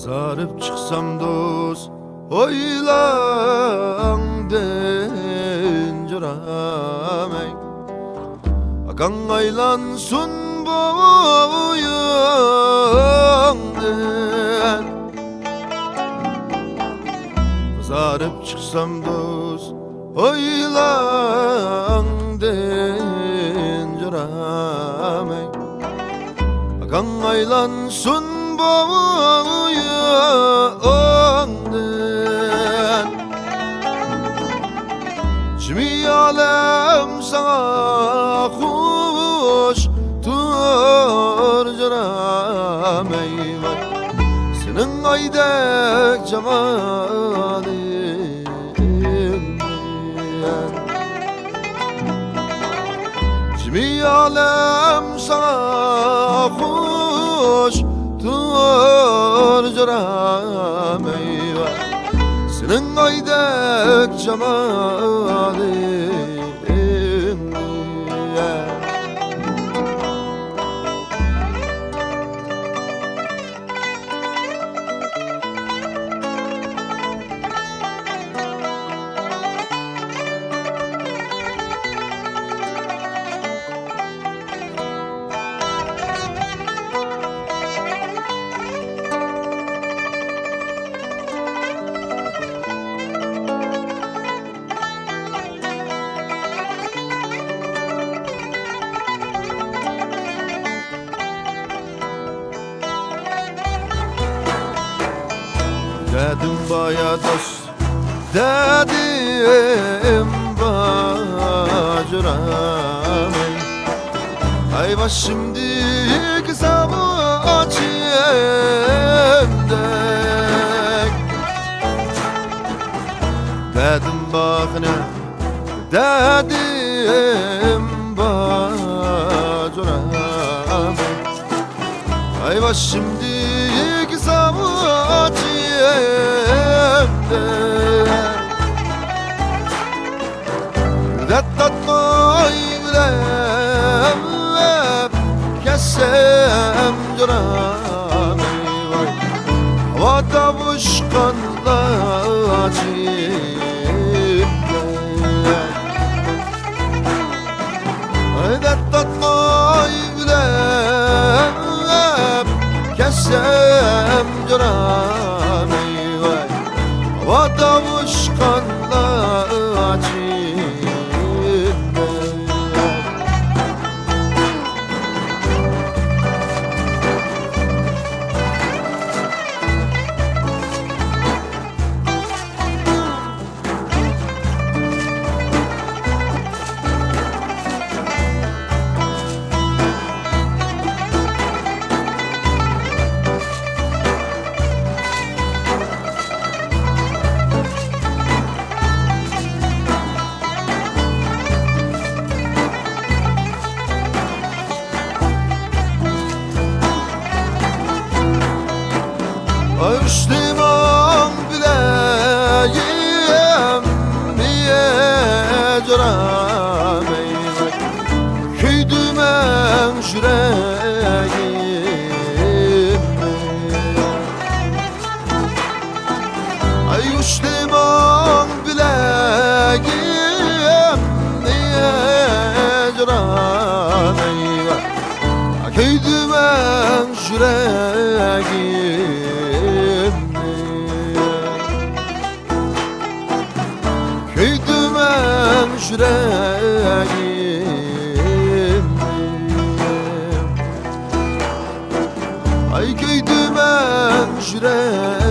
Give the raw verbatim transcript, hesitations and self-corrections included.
زارىپ چىقسام دوست ھويلاڭدىن جۈرەمەي، ئاكاڭ ئايلانسۇن بويۇڭدىن. زارىپ چىقسام دوست ھويلاڭدىن جۈرەمەي، ئاكاڭ ئايلانسۇن بويۇڭدىن. شىمى ئالەم ساڭا خۇش تۇر جۈرەمەي، ۋاي سېنىڭ ئايدەك جامالىڭ. جىمى ئالەم ساڭا خۇش تۇر جۈرەمەي، ۋاي سېنىڭ ئايدەك جامالىڭ. دەردىم بار يا دوست، دەردىم بار جۈرەمەي. ئەي باشىمدىكى ساۋۇ ئاچىمدەك. دەردىم بار قېنى، دەردىم بار جۈرەمەي. ئەي باشىمدىكى ساۋۇ ئاچىمدەك. دەرد تارتماي ئۆلۈپ كەتسەم جۈرەمەي، ۋاي ھاۋا تاۋۇشقان لاچىمدەك. دەرد تارتماي ئۆلۈپ كەتسەم جۈرەمەي، ۋاي ھاۋا تاۋۇشقان لاچىمدەك. ئاي ئۈستىمىڭ بىلەيمنى جۈرەمەي، كۆيدى مەن يۈرەكىم. ئاي ئۈستىمىڭ بىلەيمنى جۈرەمەي، كۆيدى مەن يۈرەكىمنى. كۆيدى مەن يۈرەكىمنى. ئاي كۆيدى مەن يۈرەكىمنى.